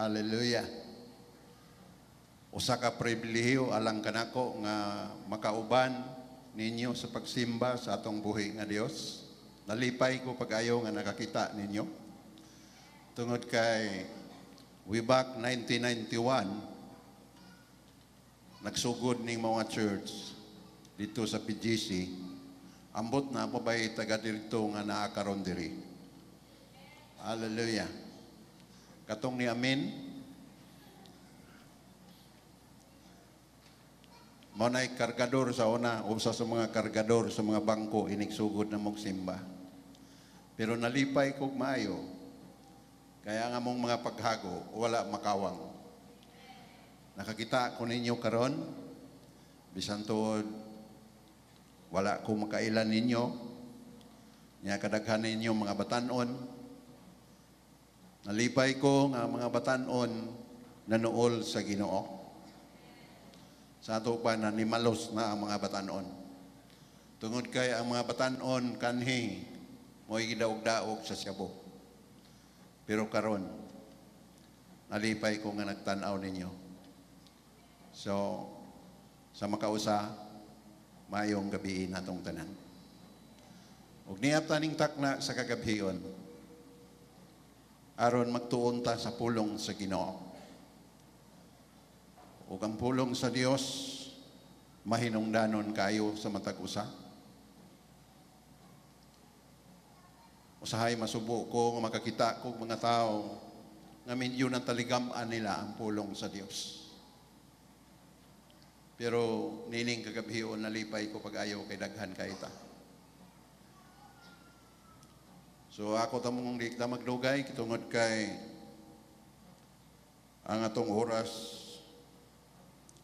Hallelujah. Usa ka pribilehiyo alang kanako nga makauban ninyo sa pagsimba sa atong buhi nga Dios. Nalipay ko pag-ayo nga nakakita ninyo. Tungod kay way back 1991, nagsugod ning mga church dito sa PGC. Ambot na pa ba'y taga dito nga naa karon diri? Hallelujah. Katong ni Amin, mao na'y kargador sa una, usa sa mga kargador sa mga bangko inigsugod na mogsimba. Pero nalipay kog maayo, kaya nga mong mga paghago, wala makawang. Nakakita ko ninyo karon, bisan tuod wala ko makailan ninyo, nya kadaghan ninyo mga batanon. Nalipay ko nga mga batanon nanuol sa Ginoo. Sa ato pa na nimalos na ang mga batanon. Tungod kay ang mga batanon kanhi mo'y gidaog-daog sa siyabo. Pero karon nalipay ko nga nagtan-aw ninyo. So, sa makausa, maayong gabi natong tanan. Ug niya taning takna sa kagabhion, aron magtuon ta sa pulong sa Ginoo. Ug ang pulong sa Dios mahinungdanon kayo sa matag usa. Usahay masubo ko nga makakita kog mga tao nga medyo nataligam-an nila ang pulong sa Dios. Pero nining kagabhion nalipay ko pag-ayo kay daghan kay ta. So ako tamong di kita magdugay tungod kay ang atong oras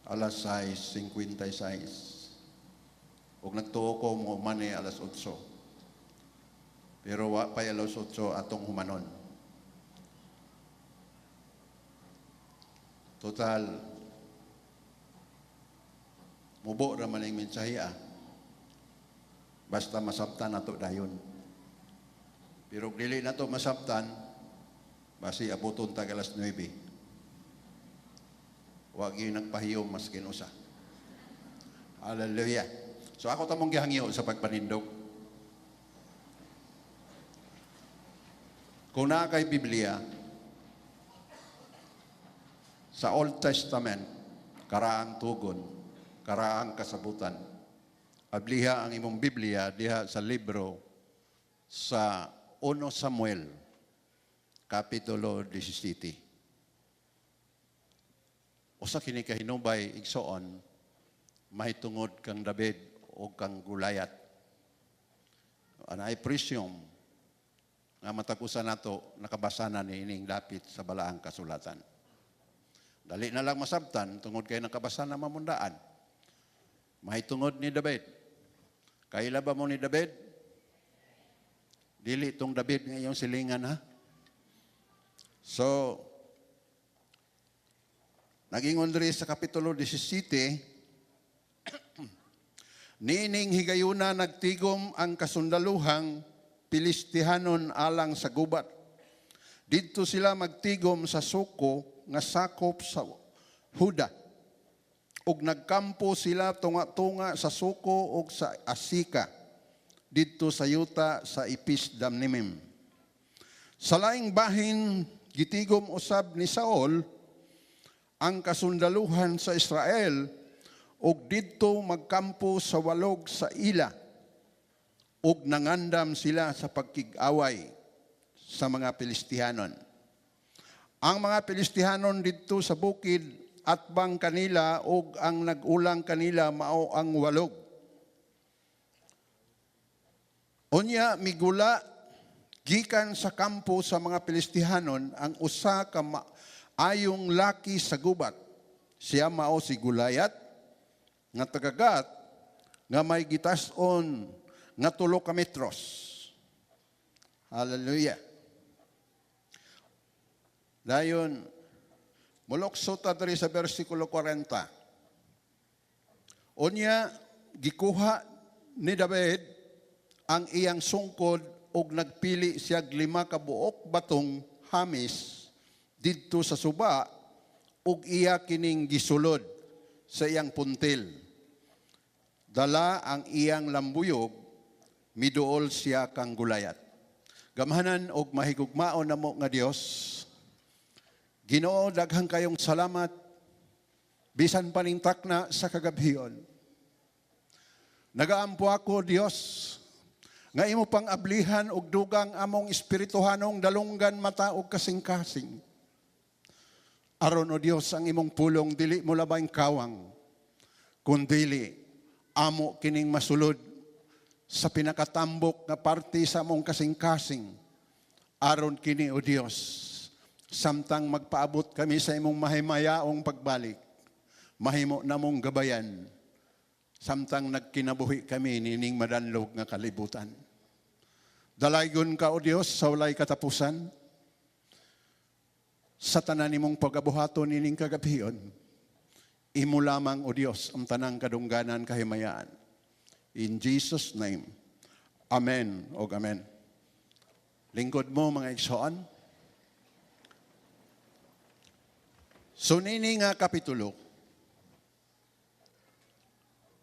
alas 6:56. Ug nagtuo ko mo mani alas 8. Pero wa pa'y alas 8 atong humanon. Total, mubo ra man ang mensahe ah. Basta masabtan nato dayon. Pero dili nato masabtan, basi abuton tag alas 9. Wa gyud nagpahiyom maskin usa. Hallelujah. So ako tamong gihangyo sa pagpanindog. Kung naa kay Biblia, sa Old Testament, karaang tugon, karaang kasabutan. Abliha ang imong Biblia diha sa libro sa 1 Samuel, Kapitulo 17. Usa kini kahinubay igsoon mahitungod kang David o kang Goliath. And I presume nga matag usa nato nakabasa na ni ining dapit sa balaang kasulatan. Dali na lang masabtan tungod kay nakabasa na mamundaan. Mahitungod ni David. Kaila ba mo ni David? Dili tong David nga iyong silingan ha. So, nagingon diri sa Kapitulo 17, niining higayuna nagtigom ang kasundaluhang Pilistihanon alang sa gubat. Didto sila magtigom sa Soko nga sakop sa Huda. Ug nagkampo sila tunga-tunga sa Soko ug sa Asika didto sa yuta sa Ipis Damnimim. Sa laing bahin gitigom usab ni Saul ang kasundaluhan sa Israel ug didto magkampo sa walog sa ila ug nangandam sila sa pagkig-away sa mga Pilistihanon. Ang mga Pilistihanon didto sa bukid atbang kanila ug ang nag-ulang kanila mao ang walog. Unya migula gikan sa kampo sa mga Pilistihanon ang usa ka ayong laki sa gubat. Siya mao si Goliath nga taga-Gat nga may gitas-on nga 3 ka metros. Hallelujah. Dayon mulokso ta diri sa bersikulo 40. Unya gikuha ni David ang iyang sungkod og nagpili siya 5 ka buok batong hamis didto sa suba ug iya kining gisulod sa iyang puntil. Dala ang iyang lambuyog, miduol siya kang Goliath. Gamhanan og mahigugmaon namo nga Dios, Ginoo, daghan kayong salamat bisan pa ning takna sa kagabhion. Nagaampo ako, Dios, nga imo pang ablihan og dugang among espirituhanong dalunggan, mata og kasing-kasing. Aron, o Dios, ang imong pulong dili mo labay kawang, kundili amo kining masulod sa pinakatambok nga parte sa among kasing-kasing. Aron kini, o Dios, samtang magpaabot kami sa imong mahimayaong pagbalik, mahimo namong gabayan samtang nagkinabuhi kami nining madanlog nga kalibutan. Dalaygon ka, O Dios, sa walay katapusan. Sa tanan nimong pagabuhaton nining kagabhion, imo lamang, O Dios, ang tanang kadungganan, kahimayaan. In Jesus' name, Amen o Amen. Lingkod mo, mga igsoon. So nini nga kapitulo,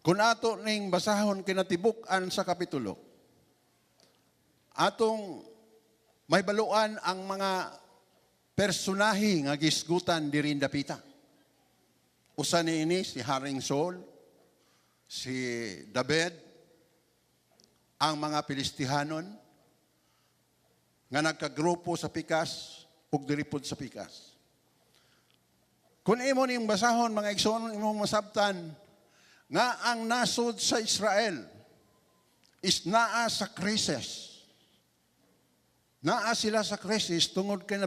kung ato ning basahon kinatibuk-an sa kapitulo, atong may baluan ang mga personahe nga gisgutan diri dapita. Usa niini si Haring Saul, si David, ang mga Pilistihanon nga nagkagrupo sa pikas ug diri pod sa pikas. Kung imo ning basahon, mga igsoon, imong masabtan nga ang nasod sa Israel is naa sa crisis. Naa sila sa crisis tungod kay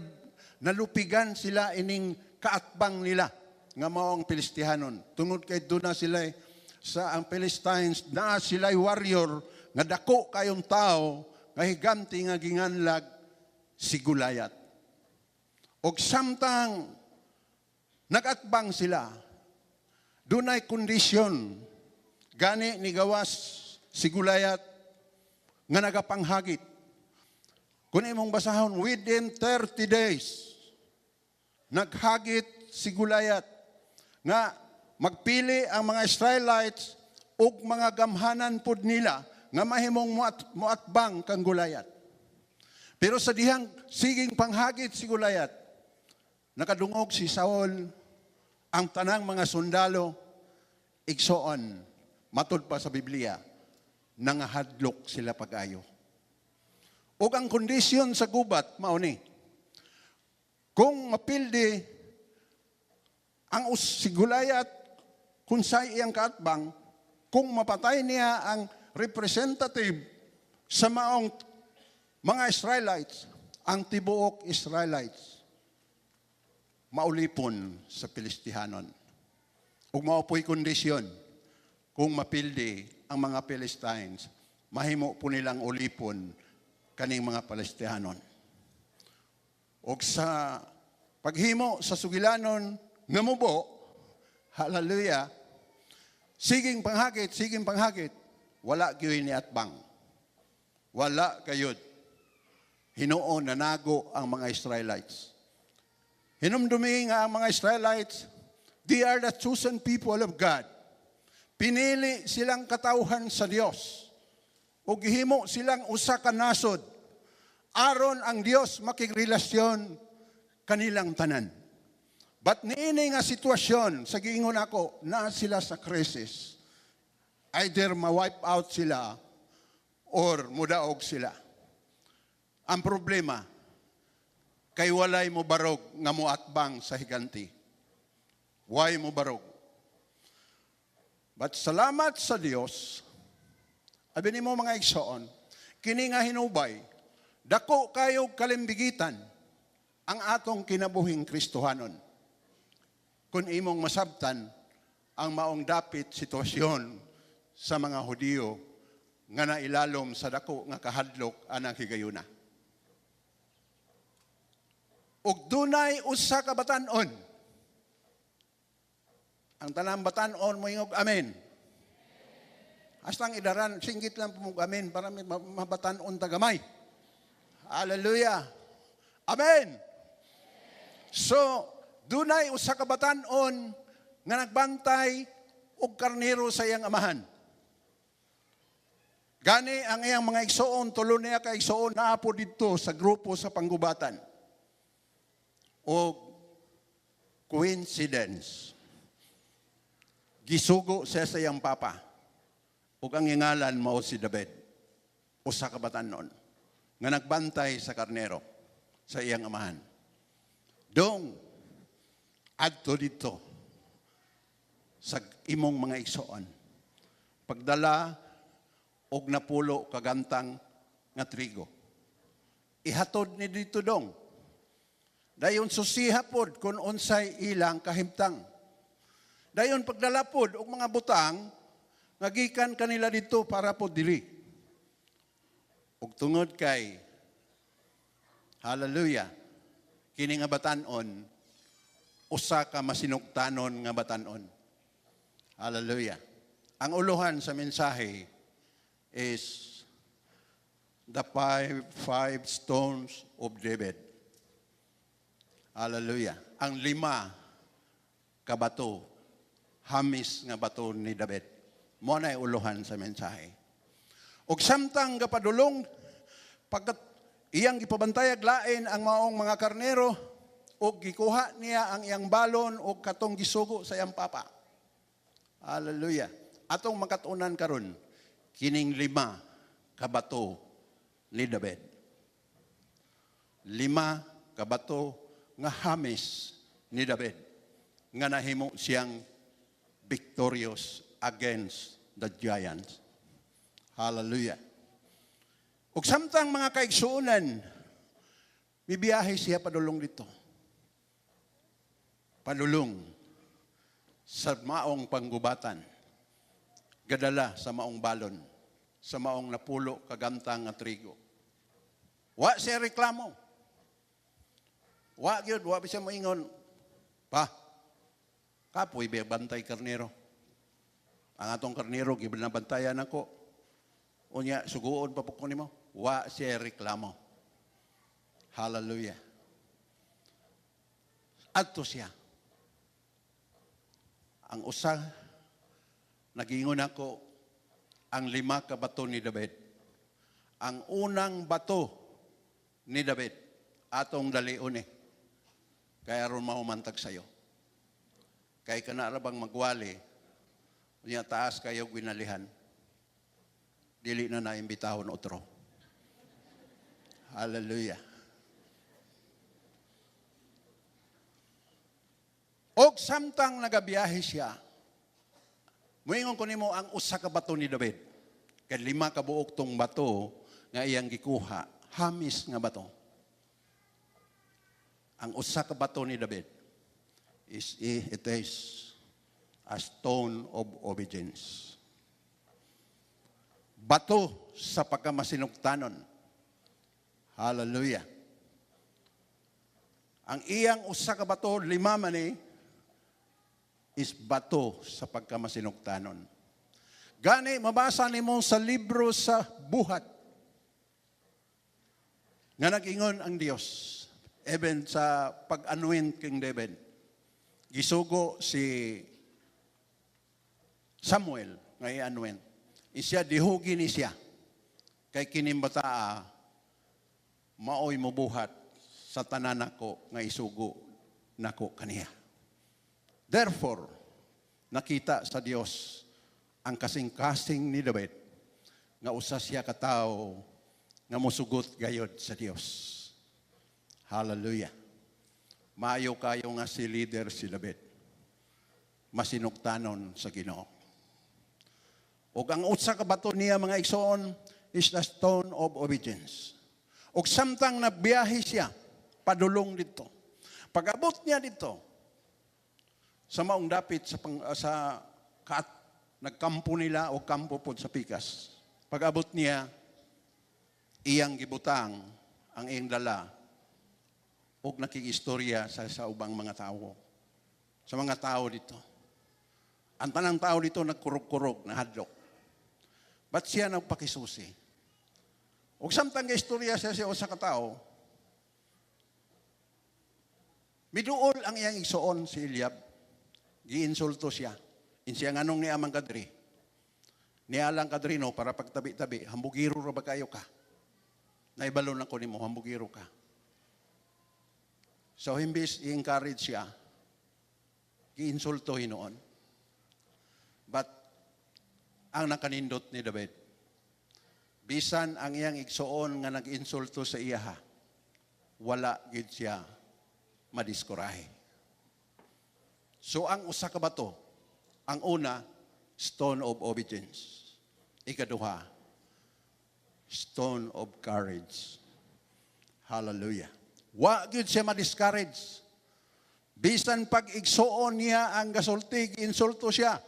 nalupigan sila ining kaatbang nila nga mao ang Pilistihanon. Tungod kay duna sila sa ang Philistines, naa sila warrior nga dako kayong tao nga higanti nga ginganlag si Goliath. Og samtang nagatbang sila, dunay kondisyon gani ni gawas si Goliath nga nagapanghagit. Kung imong basahon, within 30 days, naghagit si Goliath nga magpili ang mga Israelites ug mga gamhanan pud nila nga mahimong muatbang kang Goliath. Pero sa dihang siging panghagit si Goliath, nakadungog si Saul, ang tanang mga sundalo, igsoon, matud pa sa Biblia, nangahadlok sila pag-ayo. Ug ang kondisyon sa gubat, mao ni, kung mapildi ang si Goliath, kung sa'y iyang kaatbang, kung mapatay niya ang representative sa maong mga Israelites, ang tibuok Israelites, maulipon sa Pilistihanon. Ug mao po'y kondisyon, kung mapildi ang mga Philistines, mahimo po nilang ulipon kaning mga Pilistihanon. Og sa paghimo sa sugilanon nga mubo, hallelujah, siging panghagit, siging panghagit, wala gyud ni atbang. Wala kayod. Hinuon nanago ang mga Israelites. Hinumdumi nga ang mga Israelites, they are the chosen people of God. Pinili silang katawhan sa Dios. O gihimo silang usa ka nasod aron ang Dios makigrelasyon kanilang tanan. But niini nga sitwasyon, sa giingon ako, na sila sa crisis. Either ma-wipe out sila or mudaog sila. Ang problema, kay walay mo barog nga moatbang sa higanti. Way mo barog. But salamat sa Dios, abi nimo, mga igsoon, kini nga hinubay, dako kayo kalimbigitan ang atong kinabuhing Kristohanon. Kung imong masabtan ang maong dapit sitwasyon sa mga Hudiyo nga nailalom sa dako nga kahadlok anang higayuna. Ug dunay usa ka batan-on. Ang tanang batan-on moingog amen. Hastang idaran, singgit lang po mo amen para may mabatan-on ta gamay. Hallelujah. Amen. So, dunay usa ka batan-on nga nagbantay og karnero sa iyang amahan. Gani ang iyang mga igsoon, tulo niya ka igsoon, naa po didto sa grupo sa panggubatan. O coincidence, gisugo siya sa iyang papa. Ug ang ngalan mao si David. Usa ka batan-on nga nagbantay sa karnero sa iyang amahan. "Dong, adto didto sa imong mga igsoon. Pagdala og 10 kagantang nga trigo. Ihatod ni didto, dong. Dayon susiha pod kung unsay ilang kahimtang. Dayon pagdala pod og mga butang nga gikan kanila didto para pod diri." Ug tungod kay, hallelujah, kini nga batan-on usa ka masinugtanon nga batan-on. Hallelujah. Ang uluhan sa mensahe is the five stones of David. Hallelujah. Ang lima ka bato, hamis nga bato ni David. Mao na uluhan sa mensahe. Og samtang gapadulong, pagkat iyang gipabantayag lain ang maong mga karnero, og gikuha niya ang iyang balon og katong gisugo sa iyang papa. Hallelujah. Atong makatunan karon kining lima ka bato ni David. Lima ka bato nga hamis ni David nga nahimo siyang victorious against the giants. Hallelujah. Ug samtang, mga kaigsuonan, mibiyahe siya padulong didto. Padulong sa maong panggubatan. Gadala sa maong balon, sa maong 10 kagantang nga trigo. Wa siya reklamo. Wa gyud, wa siya moingon, "Pa, kapoy ba bantay karnero? Ang atong karnero, gibanabantayan ako. Unya, suguon pa po ko nimo." Wa siya reklamo. Hallelujah. Adto siya. Ang usa, nagingon ako, ang lima ka bato ni David. Ang unang bato ni David, atong dalion eh. Kaya aron mahumantag sa'yo. Kay kana ra bang magwali, unya taas kayo gwinalihan. Dili na naimbitahon otro. Hallelujah. Og samtang nagabiyahe siya, muingon ko nimo ang usa ka bato ni David. Kay lima ka buok tong bato nga iyang gikuha, hamis nga bato. Ang usa ka bato ni David is it is a stone of obedience. Bato sa pagkamasinugtanon. Hallelujah. Ang iyang usa ka bato, lima man eh, is bato sa pagkamasinugtanon. Gani, mabasa nimo sa libro sa Buhat nga nag-ingon ang Dios, even sa pag-anoint King David, gisugo si Samuel nga i-anoint. Isya, dihugi ni siya. Kay kining bataa, maoy mobuhat sa tanan nako nga isugo nako kaniya. Therefore, nakita sa Dios ang kasing-kasing ni David nga usa siya ka tawo nga mosugot gayod sa Dios. Hallelujah. Maayo kayo nga si leader si David. Masinugtanon sa Ginoo. Ug ang usa ka bato niya, mga igsoon, is the stone of obedience. Ug samtang nagbiyahe siya padulong didto. Pag-abot niya didto sa maong dapit sa kaat nagkampo nila o kampo pod sa pikas. Pag-abot niya, iyang gibutang ang iyang dala ug nakigistorya sa ubang mga tao. Sa mga tao didto. Ang tanang tao didto nagkurog-kurog, nahadlok. Ba't siya nagpakisusi? Ug samtang istorya siya sa usa ka tao, Miduol ang iyang igsuon si Eliab. Giinsulto siya. Insiya nganong niya man kadri. Niya lang kadri no para pagtabi-tabi, hambugiro ra ba kayo ka? Naibalo na ko nimo, hambugiro ka. So imbis i-encourage siya, giinsulto hinuon. But ang nakanindot ni David, bisan ang iyang igsuon nga nag-insulto sa iyaha, wala gid siya madiskurahe. So ang usa ka bato, ang una, stone of obedience. Ikaduha, stone of courage. Hallelujah. Wa gyud siya ma-discourage. Bisan pag igsuon niya ang gasulti, insulto siya,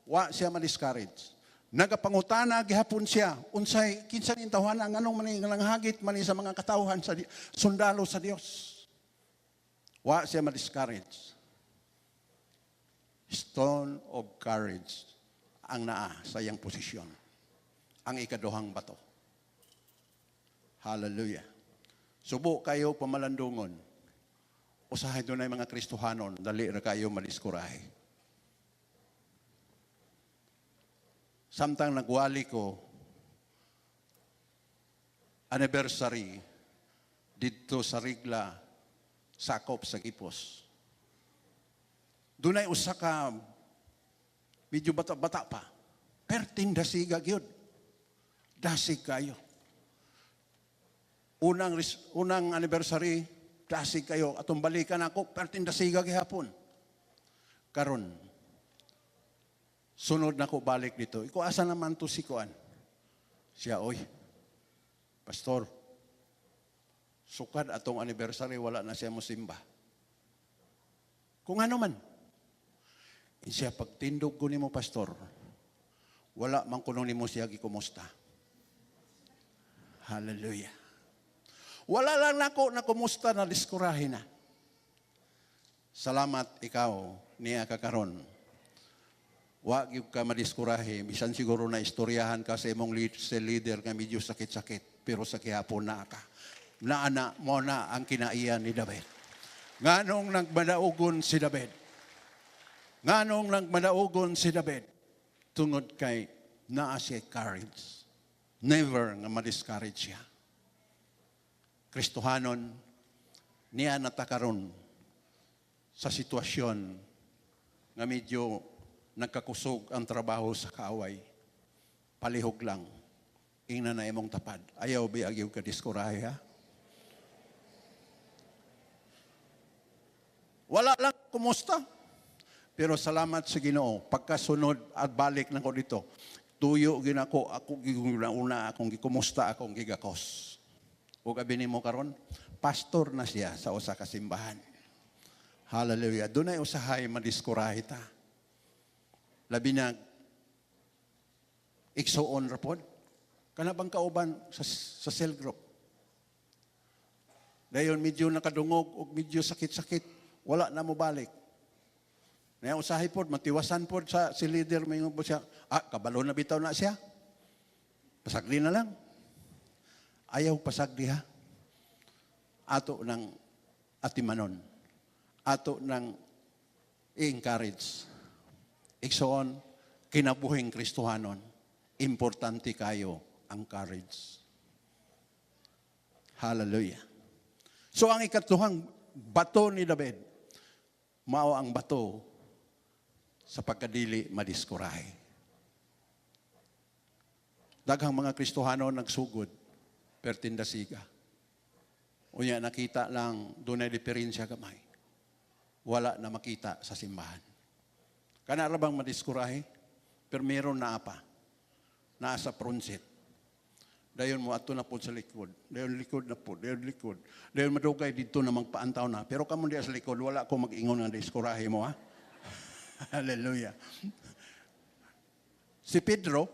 wa siya ma-discourage. Nagapangutana gihapon siya, unsay kinsa ning tawhana, nganong man nanghagit man sa mga katawhan sa sundalo sa Dios? Wa siya ma-discourage. Stone of courage ang naa sa iyang posisyon. Ang ikaduhang bato. Hallelujah. Subo kayo pamalandungon. Usahay dunay mga Kristohanon, dali ra kayo madiskurahe. Samtang nagwali ko, anniversary didto sa Rigla, sakop sa Gipos. Dunay usa ka medyo bata-bata pa. Perting dasiga gyud. Dasig kayo. Unang anniversary, dasig kayo. Atong balikan ako, perting dasiga gihapon. Karon, sunod na ko balik dito. Iko asa naman to si Kuan? Siya, "Oy, pastor, sukad atong anniversary, wala na siya mosimba." Kung ano man. Siya, "Pagtindog ko nimo, pastor, wala man kuno nimo siya gikumusta." Hallelujah. Wala lang nako na kumusta na diskurahe na. Salamat ikaw niya kakaron. Wa gyud ka madiskurahe, bisan siguro na istoryahan ka sa imong lead, sa leader nga medyo sakit-sakit, pero sa gihapon naa ka. Naana mo na ang kinaiyan ni David. Nganong nagmadaugon si David? Nganong nagmadaugon si David? Tungod kay naa siya courage. Never nga ma-discourage siya. Kristohanon, niya natakaron sa sitwasyon nga medyo nagkakusog ang trabaho sa kaaway. Palihog lang. Ingna na imong tapad. Ayaw biagyo ka diskurahe, ha? Wala lang kumusta. Pero salamat sa Ginoo, pagkasunod at balik na ko dito, tuyo ginako ako una akong gikumusta akong gigakos. Ug abi nimo karon, pastor na siya sa usa ka simbahan. Hallelujah. Dunay usahay madiskurahe ta. Labi na igsuon ra pod. Kana bang kauban sa cell group? Dayon medyo nakadungog og medyo sakit-sakit, wala na mo balik. Naya usahay pod, matiwasan pod sa si leader, may po siya, "Kabalo na bitaw na siya. Pasagdi na lang." Ayaw pasagdi ha. Ato ng atimanon. Ato ng i-encourage. Igsoon, kinabuhing Kristohanon, importante kayo ang courage. Hallelujah. So ang ikatluhang bato ni David, mao ang bato sa pagkadili madiskurahe. Daghang mga Kristohano nagsugod, pertindasiga. Unya nakita lang dunay diferensya gamay. Wala na makita sa simbahan. Kana ra bang madiskurahe? Pero meron na pa. Naa sa front seat. Dayon mo ato na po sa likod. Dayon likod na po. Dayon likod. Dayon madugay dito na magpaantaw na. Pero kamo diya sa likod, wala ko mag-ingon nga diskurahe mo ha. Hallelujah. Si Pedro,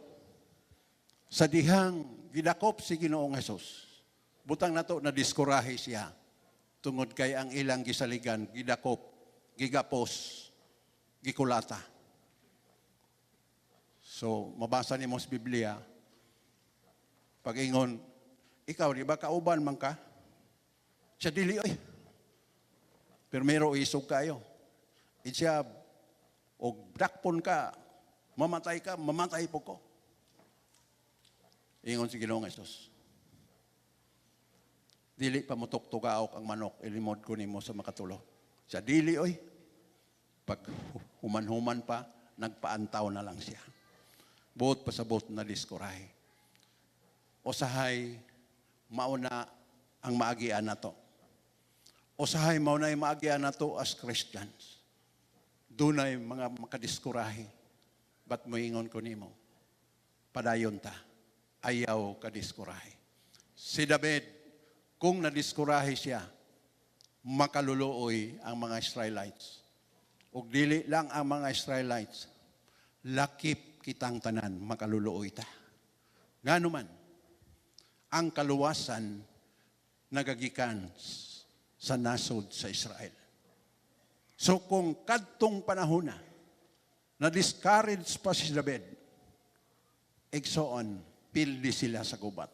sa dihang gidakop si Ginoong Hesus, butang nato na diskurahe siya. Tungod kay ang ilang gisaligan, gidakop, gigapos, gikulata. So, mabasa nimo sa Biblia, pag-ingon, "Ikaw, di ba kauban man ka?" Siya, "Dili, oy." Permero isog kayo. Siya, og dakpon ka, mamatay ka, mamatay po ko. Ingon si Ginoong Hesus, "Dili pa mutuktugaok ang manok, ilimod ko nimo sa makatulo." Siya, "Dili oy." Pag human-human pa, nagpaantaw na lang siya. Buot pasabot na diskurahe. Usahay, mauna ang maagian nato. Usahay, mauna ang maagian nato as Christians. Dunay mga makadiskurahe. But moingon ko nimo, padayon ta, ayaw kadiskurahe. Si David, kung nadiskurahe siya, makaluluoy ang mga Israelites. Ug dili lang ang mga Israelites, lakip kitang tanan, makaluluoy ta. Ngano man, ang kaluwasan nagagikan sa nasod sa Israel. So kung kadtong panahon na, na-discourage pa si David, igsoon, pildi sila sa gubat.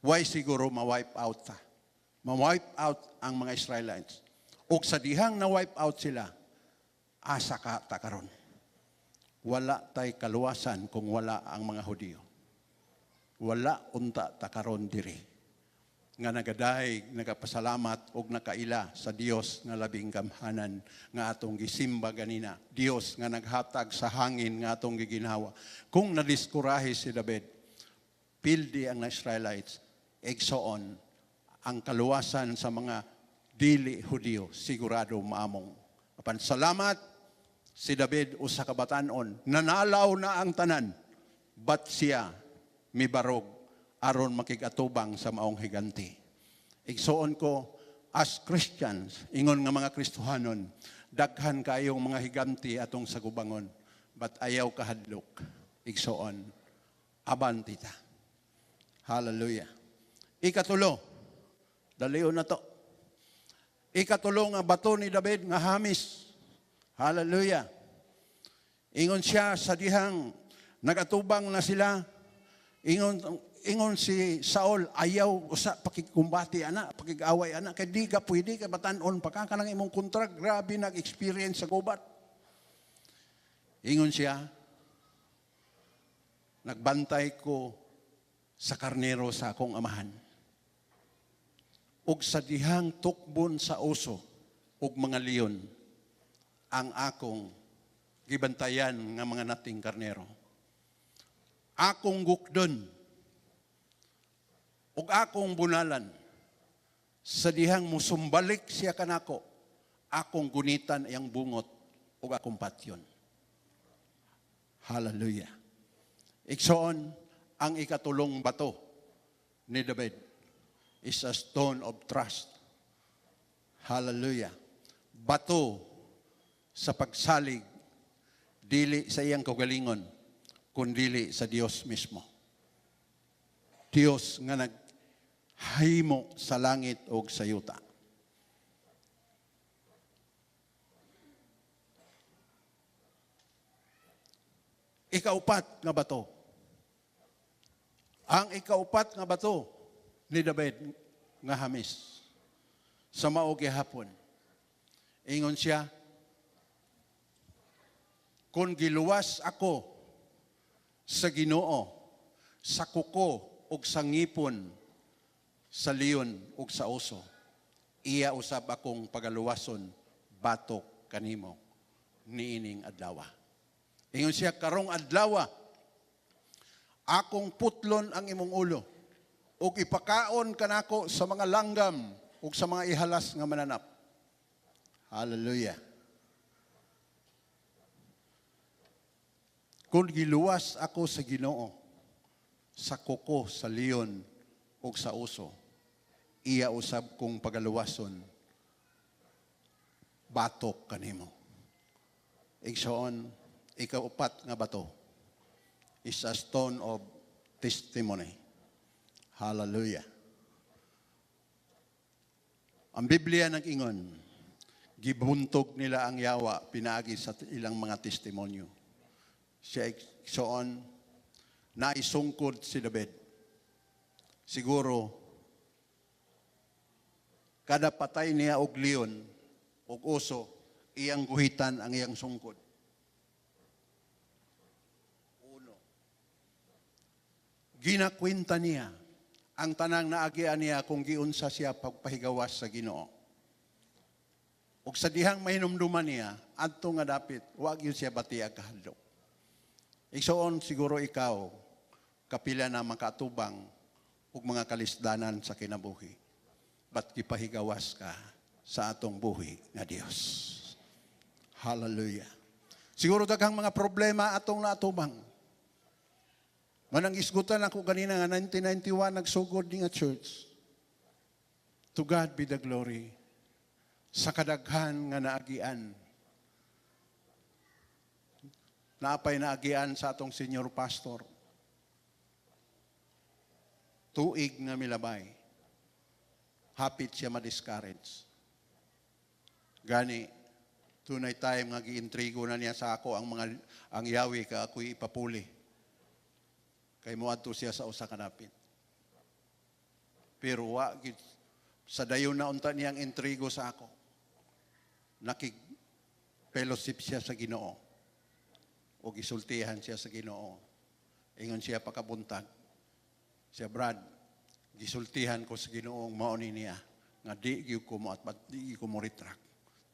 Why siguro ma-wipe out ta? Ma-wipe out ang mga Israelites. O sa dihang na-wipe out sila, asa ka ta karon? Wala tay kaluwasan kung wala ang mga Hudiyo. Wala unta ta karon diri nga nagadayeg, nagapasalamat og nakaila sa Dios nga labing gamhanan nga atong gisimba ganina. Dios nga naghatag sa hangin nga atong giginhawa. Kung nadiskurahe si David, pildi ang Israelites, igsoon, ang kaluwasan sa mga dili Hudiyo, sigurado maamong. Apan salamat, si David usa ka batanon, nanalaw na ang tanan, but siya mibarog aron makig-atubang sa maong higanti. Igsoon ko, as Christians, ingon nga mga Kristohanon, daghan kayong mga higanti atong sagubangon, but ayaw kahadlok. Igsoon, abanti ta. Hallelujah. Ikatulo, dalion na to. Ikatulo nga bato ni David nga hamis. Hallelujah. Ingon siya sa dihang nagatubang na sila. Ingon si Saul, "Ayaw usa pakigkumbati ana, pakig-away ana kay di ka pwede ka batan-on pa ka, kanang imong kontra grabe nag-experience sa gubat." Ingon siya, "Nagbantay ko sa karnero sa akong amahan. Ug sa dihang tukbon sa oso ug mga leon ang akong gibantayan nga mga nating karnero. Akong gukdon ug akong bunalan, sa dihang musumbalik siya kanako, akong gunitan iyang bungot ug akong patyon." Hallelujah. Igsoon, ang ikatulong bato ni David is a stone of trust. Hallelujah. Bato sa pagsalig, dili sa iyang kaugalingon, kundili sa Dios mismo. Dios nga naghimo sa langit o sa yuta. Ikaupat nga bato. Ang ikaupat nga bato ni David nga hamis sa mao gihapon. Ingon siya, "Kung giluwas ako sa Ginoo sa kuko ug sa ngipon sa leon ug sa oso, iya usab akong pagaluwason batok kanimo niining adlaw." Ingon siya, "Karong adlaw akong putlon ang imong ulo ug ipakaon kanako sa mga langgam ug sa mga ihalas nga mananap." Hallelujah. "Kung giluwas ako sa Ginoo sa kuko sa leon ug sa oso, iya usab kong pagaluwason batok kanimo." Igsoon, ikaupat nga bato is a stone of testimony. Hallelujah. Ang Biblia nag-ingon, gibuntog nila ang yawa pinaagi sa ilang mga testimonyo. Siya, igsoon, naisungkod si David. Siguro, kada patay niya og leon, Ug uso, iyang guhitan ang iyang sungkod. Uno. Ginakwenta niya ang tanang naagian niya kung giunsa siya pagpahigawas sa Ginoo. Ug sa dihang mahinumduman niya, adto nga dapit, wa gyud siya batiag kahadlok. Igsoon, siguro ikaw, kapila na makatubang ug mga kalisdanan sa kinabuhi. But gipahigawas ka sa atong buhi nga Dios. Hallelujah. Siguro daghang mga problema atong naatubang. Manang isgutan ako ganina nga 1991 nagsugod ni nga church. To God be the glory. Sa kadaghan nga naagian. Naapay naagian sa atong senior pastor. Tuig nga milabay. Hapit siya ma-discourage. Gani, dunay time nga giintrigo na niya sa ako ang mga ang yawi ka ako'y ipapuli. Kay moadto siya sa usa ka dapit. Pero wa gid sa dayon na unta niyang intrigo sa ako. Nakig fellowship siya sa Ginoo. O gisultihan siya sa Ginoo. Ingon siya pakabuntag. Siya, "Brad, gisultihan ko sa Ginoo mao ni niya nga di gyud ko mo at di gyud ko mo retract."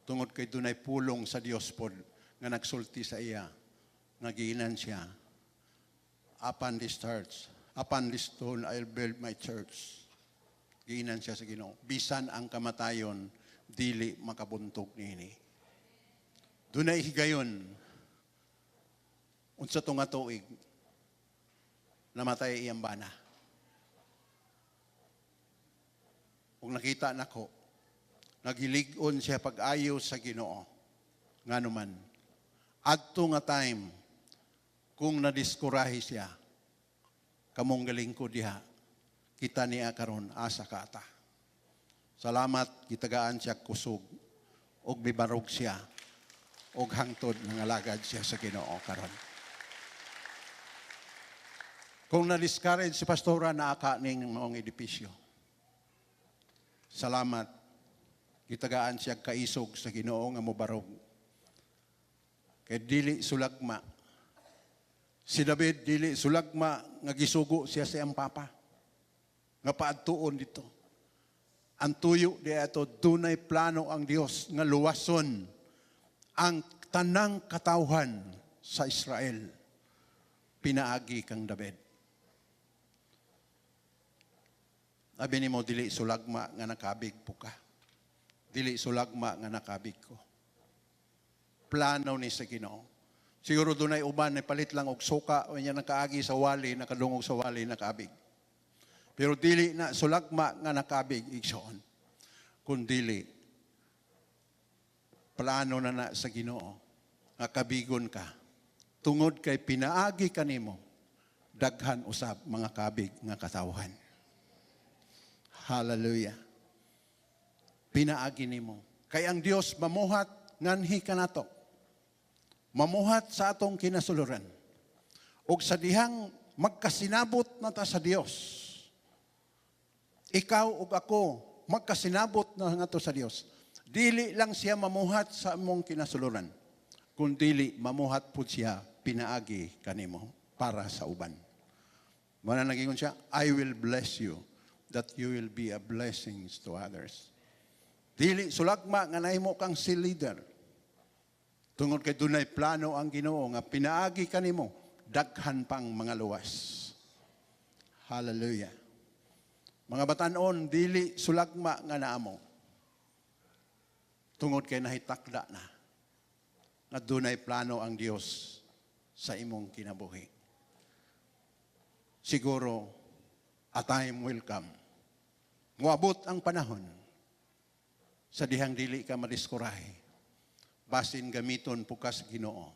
Tungod kay dunay pulong sa Dios pod nga nagsulti sa iya nga giinan siya, "Upon this church, upon this stone I'll build my church." Giinan siya sa Ginoo. Bisan ang kamatayon dili makabuntog niini. Dunay higayon, unsa to nga tuig, namatay iyang bana. Kung nakita nako, nagilig-on siya pag-ayo sa Ginoo. Ngano man, adto nga time, kung nadiskurahe siya, kamong galing ko diha, kita niya karon asa ka ata. Salamat, gitagaan siya kusog, og mibarog siya, og hangtod nangalagad siya sa Ginoo karon. Kung na-discourage si Pastora, naaka ning maong edipisyo. Salamat, gitagaan siya kaisog sa Ginoo nga mobarog. Kay dili sulagma. Si David, dili sulagma nga gisugo siya sa iyang papa nga paadtuon dito. Ang tuyo di ato, dunay plano ang Dios nga luwason ang tanang katawhan sa Israel pinaagi kang David. Abi nimo, dili sulagma nga nakabig po ka. Dili sulagma nga nakabig ko. Plano ni sa Ginoo. Siguro dunay uban na palit lang og suka o niya nakaagi sa wali, nakadungog sa wali, nakabig. Pero dili na sulagma nga nakabig, igsoon. Kun dili plano na na sa Ginoo nga kabigon ka. Tungod kay pinaagi kanimo daghan usab mga kabig nga katawhan. Hallelujah. Pinaagi nimo. Kay ang Dios mamuhat nganhi kanato. Mamuhat sa atong kinasuluran. Og sa dihang magkasinabot na ta sa Dios. Ikaw ug ako magkasinabot na ngadto sa Dios. Dili lang siya mamuhat sa among kinasuluran, kun dili mamuhat pud siya pinaagi kanimo para sa uban. Mao na nagingon siya, "I will bless you that you will be a blessing to others." Dili sulagma nga nahimo kang si leader. Tungod kay dunay plano ang Ginoo nga pinaagi kanimo daghan pang mga luwas. Hallelujah. Mga batanon, dili sulagma nga naamo. Tungod kay nahitakda na nga dunay plano ang Dios sa imong kinabuhi. Siguro, a time will come. Muabot ang panahon sa dihang dili ka madiskurahe. Basin gamiton po ka sa Ginoo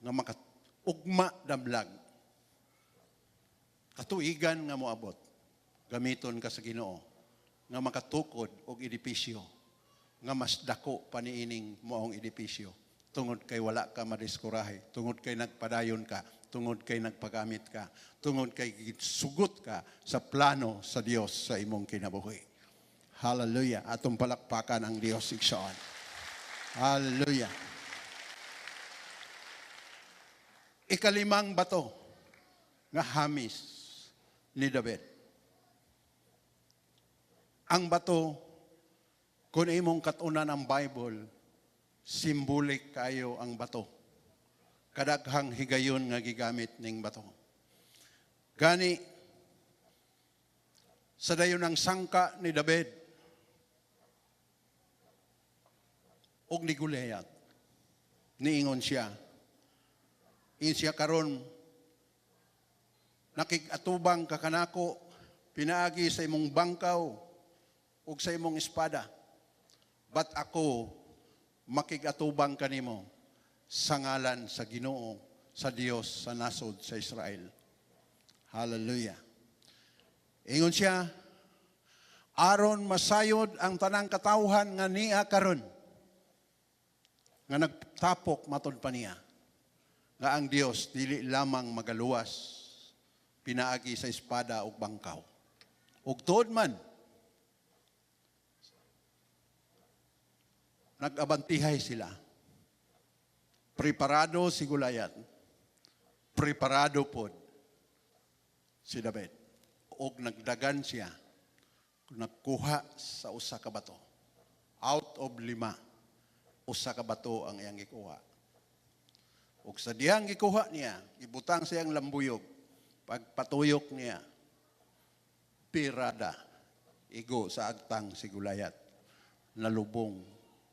nga makaugma damlag. Katuigan nga moabot. Gamiton ka sa Ginoo nga makatukod og edipisyo nga mas dako pa niining moong edipisyo tungod kay wala ka madiskurahe, tungod kay nagpadayon ka, tungod kay nagpagamit ka, tungod kay sugot ka sa plano sa Dios sa imong kinabuhi. Hallelujah. Atong palakpakan ang Dios, igsoon. Hallelujah. Ikalimang bato nga hamis ni David. Ang bato, kung imong katunan ang Bible, symbolic kayo ang bato. Kadaghang higayon nga gigamit ning bato. Gani, sa dayon ang sangka ni David og ni Goliath, niingon siya, ingon siya, "Karon nakig-atubang ka kanako pinaagi sa imong bangkaw ug sa imong espada. But ako makig-atubang kanimo sa ngalan sa Ginoo, sa Dios sa nasod sa Israel." Hallelujah. Ingon siya, aron masayod ang tanang katawhan nga niya karon nga nagtapok matud pa niya nga ang Dios dili lamang magaluwas pinaagi sa espada ug bangkaw. Ug tuod man, nag-abantihay sila. Preparado si Goliath. Preparado pod si David. Og nagdagan siya, nagkuha sa usa ka bato. Out of lima, usa ka bato ang iyang gikuha. Ug sa dihang gikuha niya, ibutang sa iyang lambuyog, pagpatuyok niya, pirada, igo sa agtang si Goliath, nalubong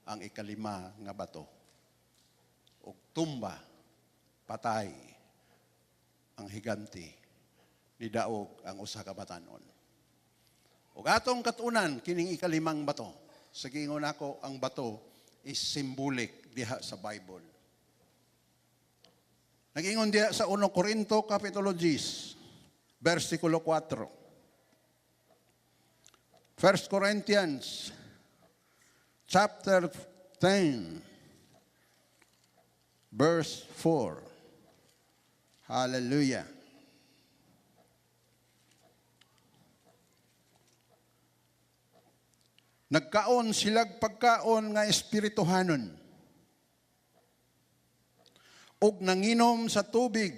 ang ikalima nga bato. Ug tumba, patay ang higanti, nidaog ang usa ka batanon. Ug atong katunan kining ikalimang bato. Sa giingon ako, ang bato is symbolic diha sa Bible. Nag-ingon diha sa 1 Corinto Kapitulo 10, versikulo 4. 1 Corinthians chapter 10, verse 4. Hallelujah. Nagkaon silag pagkaon nga espirituhanon ug nanginom sa tubig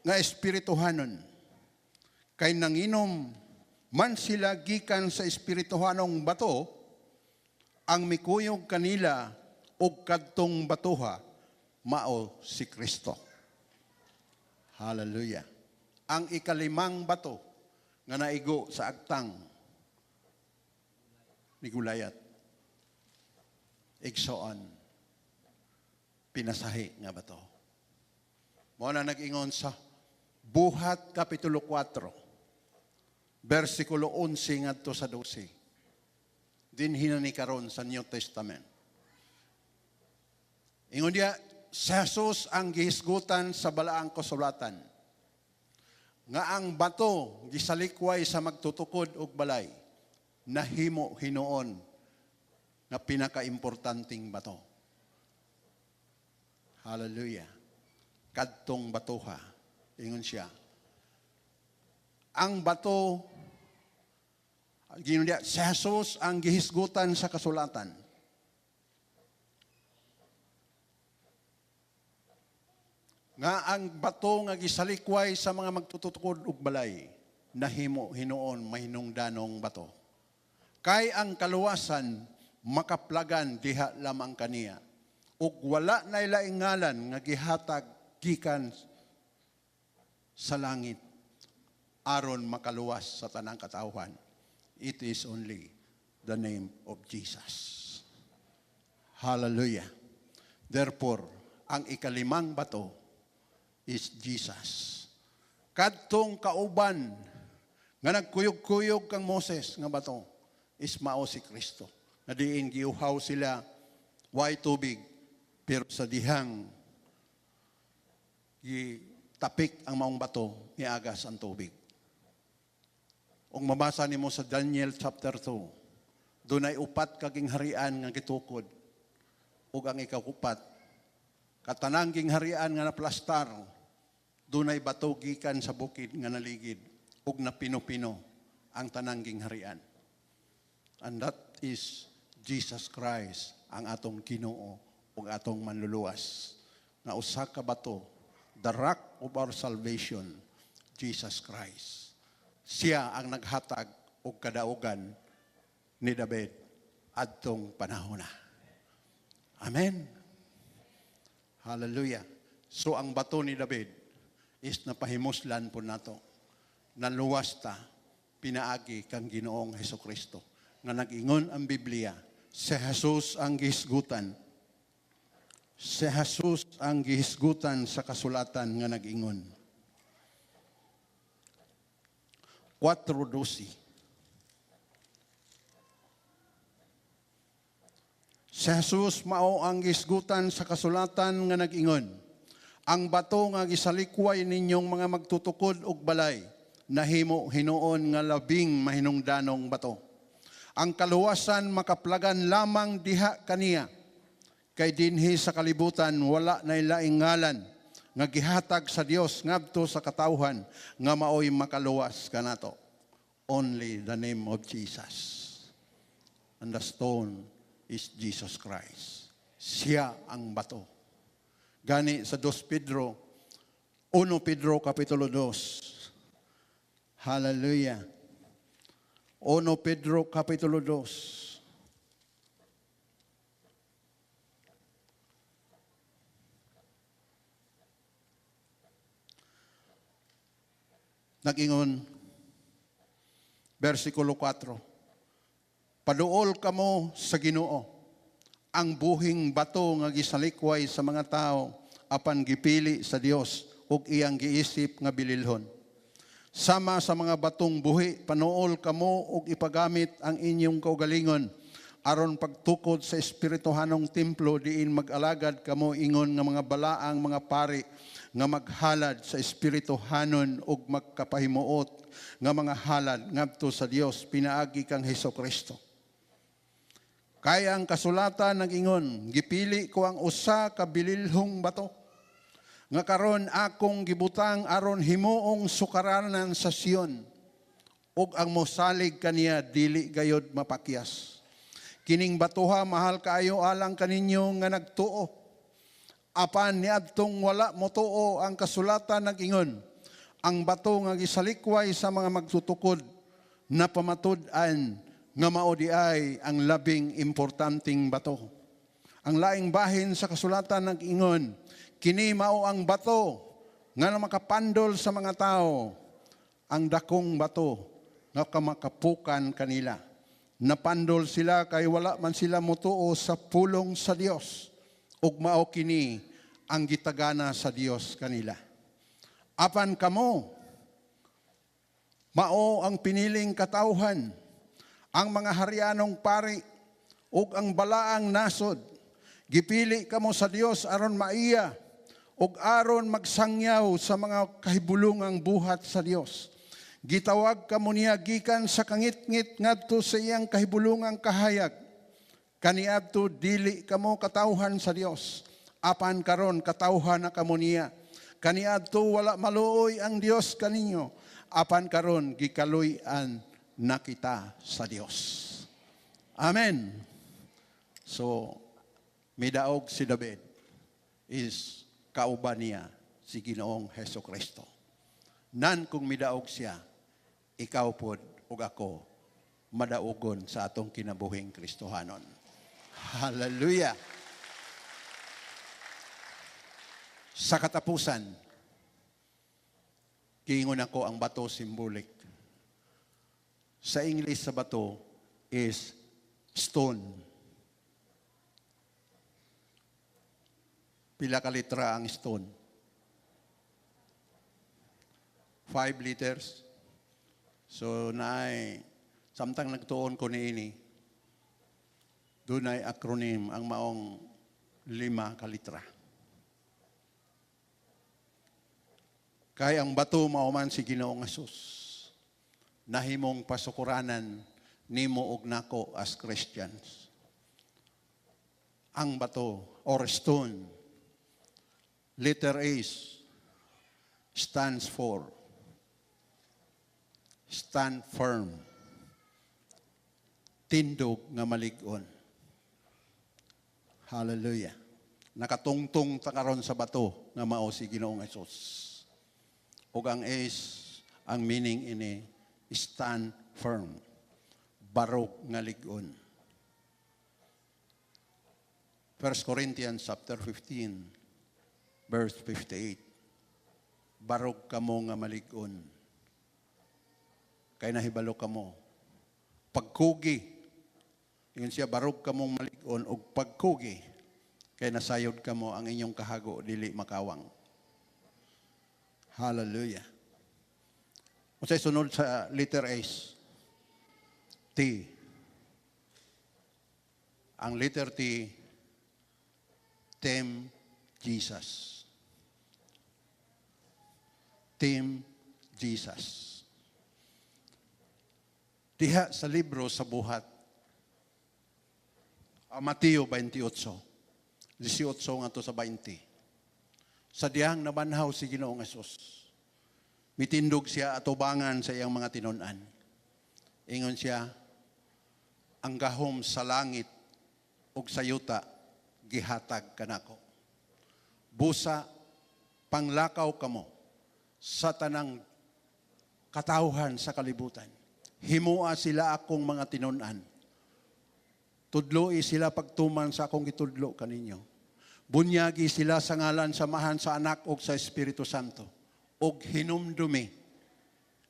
nga espirituhanon. Kay nanginom man sila gikan sa espirituhanong bato, ang mikuyog kanila, ug kadtong batuha mao si Kristo. Hallelujah. Ang ikalimang bato nga naigo sa agtang ni Goliath, igsoon, pinasahi nga bato. Mao na nag-ingon sa Buhat Kapitulo 4, versikulo 11 ngadto sa 12. Dinhi na ni karon sa New Testament. Ingon diya, si Jesus ang gihisgutan sa balaang kasulatan nga ang bato gisalikway sa magtutukod og balay, nahimo hinuon nga pinakaimportanteng bato. Hallelujah. Kadtong batuha, ingon siya. Ang bato, ginon diya, si Jesus ang gihisgutan sa kasulatan nga ang bato nga gisalikway sa mga magtutukod og balay, nahimo hinuon mahinungdanong bato. Kay ang kaluwasan makaplagan diha lamang kaniya. Ug wala na laing ngalan nga gihatag gikan sa langit aron makaluwas sa tanang katawhan. It is only the name of Jesus. Hallelujah. Therefore, ang ikalimang bato is Jesus. Kadtong kauban nga nagkuyog-kuyog kang Moses nga bato is mao si Kristo. Na diin giuhaw sila, way tubig, pero sa dihang gitapik ang maong bato, niagas ang tubig. Ug mabasa nimo sa Daniel chapter 2, dunay upat ka gingharian nga gitukod, ug ang ikaupat, katanang gingharian nga naplastar, dunay bato gikan sa bukid nga naligid, ug napino-pino ang tanang gingharian. And that is Jesus Christ, ang atong Ginoo ug atong Manluluwas nga usa ka bato, the rock of our salvation, Jesus Christ. Siya ang naghatag og kadaugan ni David adtong panahona. Amen. Hallelujah. So ang bato ni David is napahimuslan po nato. Naluwas ta pinaagi kang Ginoong Hesus Kristo. Nga nag-ingon ang Biblia, si Jesus ang gihisgutan. Si Jesus ang gihisgutan sa kasulatan nga nag-ingon. 4:12. Si Jesus mao ang gihisgutan sa kasulatan nga nag-ingon. Ang bato nga gisalikway ninyong mga magtutukod og balay, nahimo hinuon nga labing mahinungdanong bato. Ang kaluwasan makaplagan lamang diha kaniya. Kay dinhi sa kalibutan wala nay laing ngalan nga gihatag sa Dios ngadto sa katawhan nga maoy makaluwas kanato. Only the name of Jesus. And the stone is Jesus Christ. Siya ang bato. Gani sa 2 Pedro, 1 Pedro Kapitulo 2. Hallelujah. 1 Pedro Kapitulo 2. Nag-ingon, versikulo 4, "Paduol kamo sa Ginoo, ang buhing bato nga gisalikway sa mga tao, apan gipili sa Dios ug iyang giisip nga bililhon. Sama sa mga batong buhi, panuol kamo ug ipagamit ang inyong kaugalingon aron pagtukod sa espirituhanong templo diin mag-alagad kamo ingon nga mga balaang mga pari nga maghalad sa espirituhanon ug magkapahimuot nga mga halad ngadto sa Dios pinaagi kang Hesus Kristo. Kay ang kasulatan nag-ingon, gipili ko ang usa ka bililhong bato nga karon akong gibutang aron himuong sukaranan sa Sion, ug ang mosalig kaniya dili gayod mapakyas. Kining batuha mahal kaayo alang kaninyo nga nagtuo. Apan niadtong wala motuo, ang kasulatan nag-ingon, ang bato nga gisalikway sa mga magtutukod na pamatud-an nga mao di ay ang labing importanteng bato. Ang laing bahin sa kasulatan nag-ingon, kini mao ang bato nga makapandol sa mga tao, ang dakong bato nga kamakapukan kanila. Napandol sila kay wala man sila motuo sa pulong sa Dios, ug mao kini ang gitagana sa Dios kanila. Apan kamo, mao ang piniling katawhan, ang mga harianong pari, ug ang balaang nasod. Gipili kamo sa Dios aron maiya, ug aron magsangyaw sa mga kahibulungang buhat sa Dios. Gitawag kamo niya gikan sa kangitngit ngadto sa iyang kahibulungang kahayag. Kaniadto dili kamo katawhan sa Dios, apan karon katawhan na kamo niya. Kaniadto wala maluoy ang Dios kaninyo, apan karon gikaluy-an na kita sa Dios." Amen. So, midaog si David is kauban niya si Ginoong Hesus Kristo. Nan kung midaog siya, ikaw pod ug ako madaugon sa atong kinabuhing Kristohanon. Hallelujah! Sa katapusan, giingon ako ang bato symbolic. Sa English sa bato is stone. Pila ka litra ang stone? 5 liters. So naay, samtang nagtuon ko niini, dunay acronym ang maong 5 ka litra. Kay ang bato mao man si Ginoong Hesus, nahimong pasukuranan nimo og nako as Christians. Ang bato or stone, letter A stands for stand firm, tindog nga malig-on. Hallelujah. Nakatungtong ta karon sa bato nga mao si Ginoong Hesus. Ug ang S, ang meaning ini, stand firm. Barog nga lig-on. 1 Corinthians chapter 15 verse 58. Barog kamo nga malig-on. Kay nahibalo kamo. Pagkugi, ingon siya, barog kamong malig-on og pagkugi, kay nasayod kamo, ang inyong kahago dili makawang. Hallelujah. Unsay sunod sa letter S? T. Ang letter T, Team Jesus. Team Jesus. Diha sa libro sa Buhat, Mateo 28, 18 ngadto sa 20. Sa dihang nabanhaw si Ginoong Hesus, mitindog siya atubangan sa iyang mga tinunan. Ingon siya, "Ang gahom sa langit ug sa yuta gihatag kanako. Busa panglakaw kamo sa tanang katawhan sa kalibutan. Himua sila akong mga tinunan. Tudloi sila pagtuman sa akong gitudlo kaninyo. Bunyagi sila sa ngalan sa Amahan, sa Anak ug sa Espiritu Santo. Ug hinumdumi,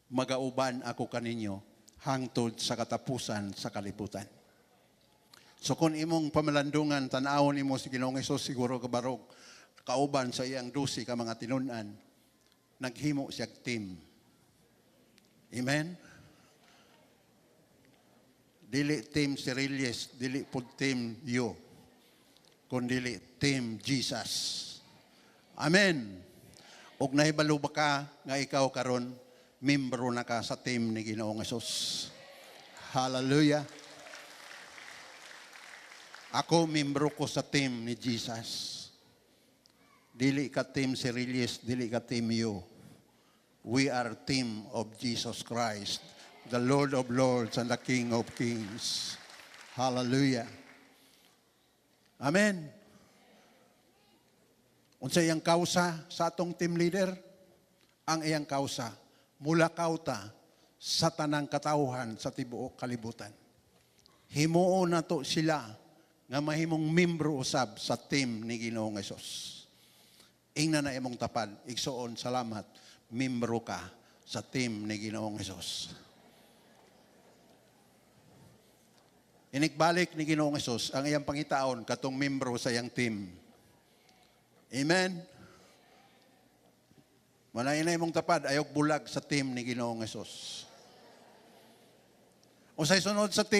magauban ako kaninyo hangtod sa katapusan sa kalibutan." So kung imong pamalandungan, tan-awon nimo si Ginoong Hesus, siguro kabarog, kauban sa iyang 12 ka mga tinunan, naghimo siya team. Amen? Dili team Cerilles, dili pud team you, kundili team Jesus. Amen. Og nahibalo ba ka nga ikaw karon membro na ka sa team ni Ginoong Hesus? Hallelujah. Ako, membro ko sa team ni Jesus. Dili ka team Cerilles, dili ka team you. We are team of Jesus Christ, the Lord of Lords and the King of Kings. Hallelujah. Amen. Unsa iyang kausa sa atong team leader? Ang iyang kausa, mulakaw ta sa tanang katawhan sa tibuok kalibutan. Himuon nato sila nga mahimong membro usab sa team ni Ginoong Hesus. Ingna na imong tapad, igsuon, salamat, membro ka sa team ni Ginoong Hesus. Inikbalik ni Ginoong Hesus ang iyang pangitaon katong membro sa iyang team. Amen. Manay na imong tapad, ayok bulag sa team ni Ginoong Hesus. Unsay sunod sa T?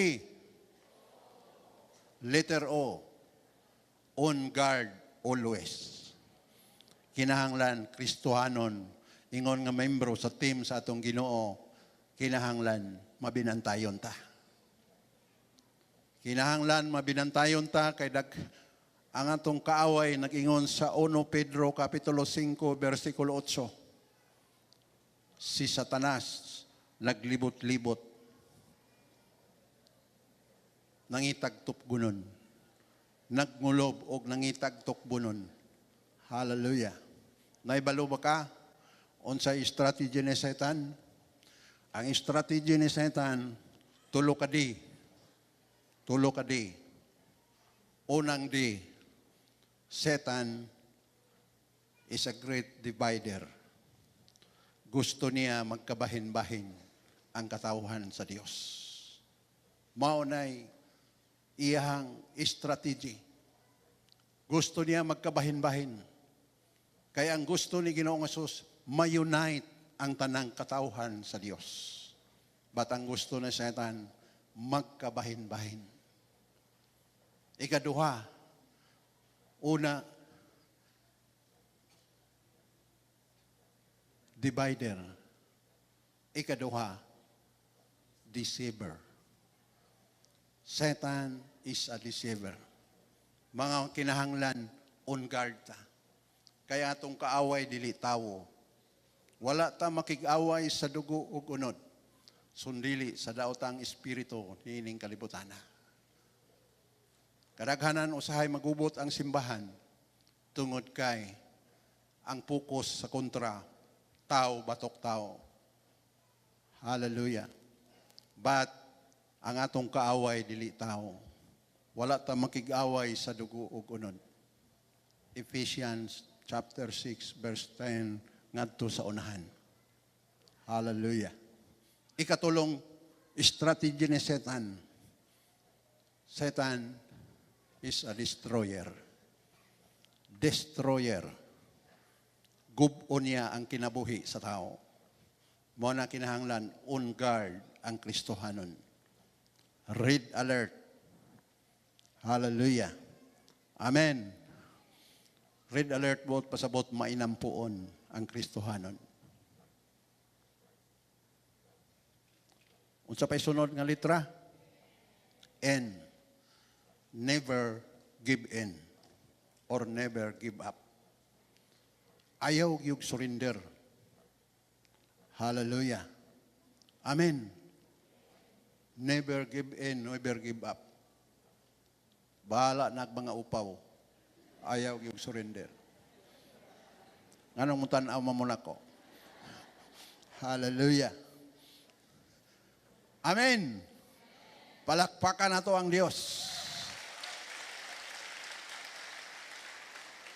Letter O. On guard always. Kinahanglan Kristohanon, ingon nga membro sa team sa atong Ginoo, kinahanglan mabinantayon ta. Kinahanglan mabinantayon ta kay dag ang atong kaaway, nag-ingon sa 1 Pedro kapitulo 5 bersikulo 8. Si Satanas naglibot-libot, nangitag tupgunon, nagngulob og nangitag tukbunon. Hallelujah. Naibalo ba ka unsay strategy ni Satan? Ang strategy ni Satan, tulo ka D. Tulo ka D. Unang D, Satan is a great divider. Gusto niya magkabahin-bahin ang katawhan sa Dios. Mao nay iyang strategy. Gusto niya magkabahin-bahin. Kaya ang gusto ni Ginoong Hesus, ma-unite ang tanang katawhan sa Dios. But ang gusto ni Satan, magkabahin-bahin. Ikaduha, una, divider. Ikaduha, deceiver. Satan is a deceiver. Mga kinahanglan, on guard ta. Kaya atong kaaway dili tawo. Wala ta makig-away sa dugo ug unod, sundili sa daotang espiritu niining kalibutana. Kadaghanan usahay magubot ang simbahan. Tungod kay ang focus sa kontra, tao batok tao. Hallelujah. But ang atong kaaway dili tao. Wala ta makig-away sa dugo ug unod. Ephesians chapter 6 verse 10 ngadto sa unahan. Hallelujah. Ikatulong strategy ni Satan. Satan is a destroyer. Destroyer. Gub-on niya ang kinabuhi sa tao. Mao na kinahanglan on guard ang Kristohanon. Red alert. Hallelujah. Amen. Red alert buot pasabot mainampuon ang Kristohanon. Unsa pa'y sunod nga litra? N. Never give in or never give up. Ayaw gyud surrender. Hallelujah. Amen. Never give in, never give up. Bahala na ang mga upaw. Ayaw gyud surrender. Nganong mutan-aw man mo nako? Hallelujah. Amen. Palakpakan nato ang Dios.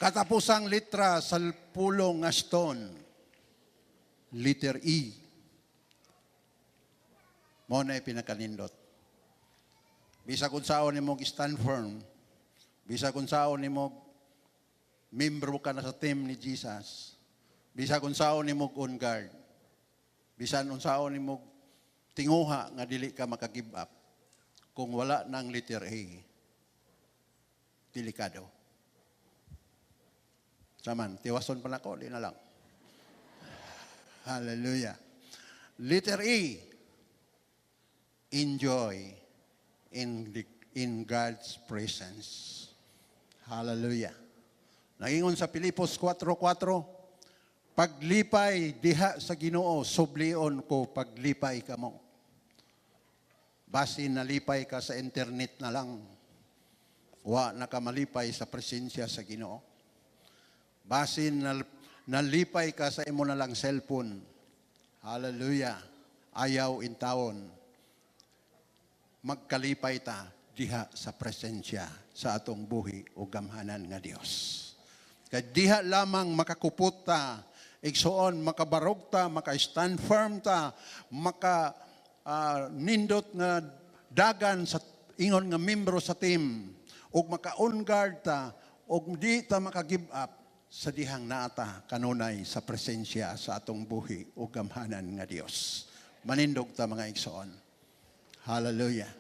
Katapusang litra sa pulong nga stone, letter E. Mao na pinakanindot. Bisag unsaon nimo stand firm, bisag unsaon nimo membro ka na sa team ni Jesus, bisag unsaon nimo on guard, bisan unsaon nimo tinguha nga dili ka maka-give up, kung wala nang letter A, delikado. Saman, tiwason pa nako, di na lang. Hallelujah. Letter E, enjoy in God's presence. Hallelujah. Naingon sa Pilipos 4:4, paglipay diha sa Ginoo, sublion ko paglipay kamo. Basin nalipay ka sa internet na lang, wa na ka malipay sa presensya sa Ginoo. Basin nalipay ka sa imo na lang cellphone. Hallelujah. Ayaw intawon. Magkalipay ta diha sa presensya sa atong buhi o gamhanan nga Dios. Kay diha lamang makakupot ta, igsuon makabarog ta, maka-stand firm ta, maka nindot nga dagan sa ingon nga membro sa team, ug maka-on guard ta, ug di ta maka-give up sa dihang naata kanunay sa presensya sa atong buhi o gamhanan nga Dios. Manindog ta, mga igsoon. Hallelujah.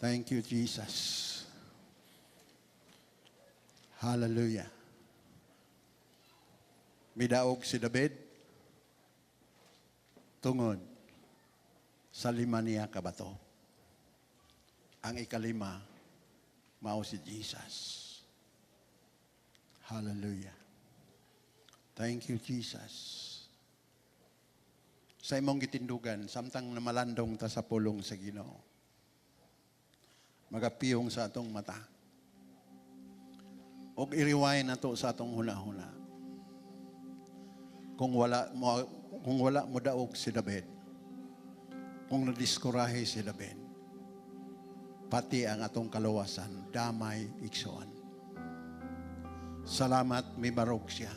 Thank you, Jesus. Hallelujah. Midaog si David tungod sa lima niya kabato. Ang ikalima, mao si Jesus. Hallelujah. Thank you, Jesus. Sa imong gitindugan, samtang namalandong ta sa pulong sa Ginoo, magapiyong sa atong mata. Og i-rewind nato sa atong huna-huna. Kung wala mo daog si David, kung nadiskurahe si David, pati ang atong kaluwasan, damay, igsoon. Salamat, may barog siya.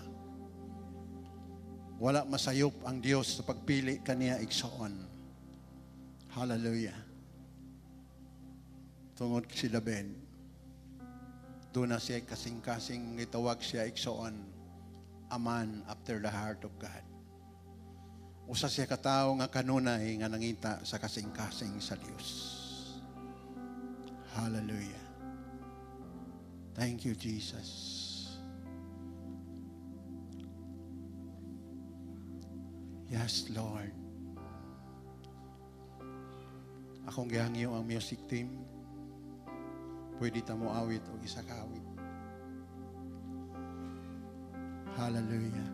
Wala masayop ang Dios sa pagpili kaniya, igsoon. Hallelujah. Tungod si David, doon na siya kasing-kasing gitawag siya, igsoon, a man after the heart of God. Usa siya katawo nga kanunay nga nangita sa kasing-kasing sa Dios. Hallelujah. Thank you, Jesus. Yes, Lord. Akong gihangyo ang music team. Pwede ta mo awit o isa ka awit. Hallelujah.